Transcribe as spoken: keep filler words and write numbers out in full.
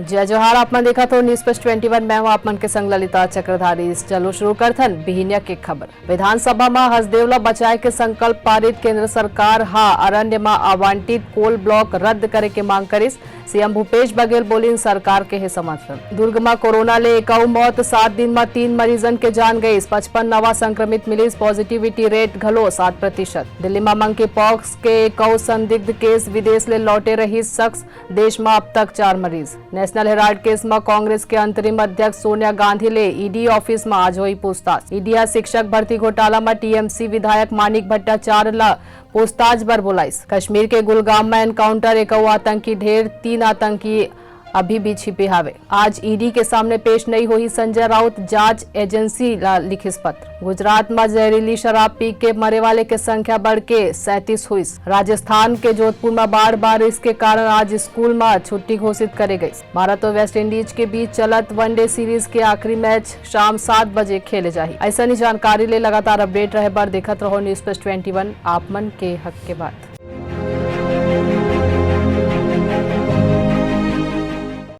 जय जोहार, आप मन देखत हो News Plus twenty one, मैं हूं आप मन के संग ललिता चक्रधारी। चलो शुरू करथन बिहिनिया के खबर। विधानसभा म हसदेव ल बचाए के संकल्प पारित, केंद्र सरकार ह अरण्य म आवंटित कोल ब्लॉक रद्द करे के मांग करिस। सीएम भूपेश बघेल बोलिन, सरकार के हे समर्थन। दुर्ग म कोरोना ले एक अउ मौत, सात दिन म तीन मरीजन के जान गईस, पचपन नवा संक्रमित मिलिस, पॉजिटिविटी रेट घलो सात प्रतिशत। दिल्ली म मंकी पॉक्स के एक अउ संदिग्ध केस, विदेश ले लौटे रहिस शख्स, देश म अब तक चार मरीज। नेशनल हेराल्ड केस म कांग्रेस के अंतरिम अध्यक्ष सोनिया गांधी ले ईडी ऑफिस म आज होई पूछताछ। ईडी ह शिक्षक भर्ती घोटाला म टीएमसी विधायक मानिक भट्टाचार्य ल पूछताछ बर बुलाइस। कश्मीर के गुलगाम म एनकाउंटर, एक अउ आतंकी ढेर, तीन आतंकी अभी भी छिपे हावे। आज ईडी के सामने पेश नइ होही संजय राउत, जांच एजेंसी ला लिखिस पत्र। गुजरात म जहरीली शराब पी के मरे वाले के संख्या बढ़ के सैंतीस हुईस। राजस्थान के जोधपुर म बाढ़ बारिश के कारण आज स्कूल म छुट्टी घोषित करे गईस। भारत और वेस्ट इंडीज के बीच चलत वनडे सीरीज के आखिरी मैच शाम सात बजे खेले जाही। अइसनी जानकारी ले लगातार अपडेट रहे बर देखत रहो News Plus twenty one, आप मन के हक के बात।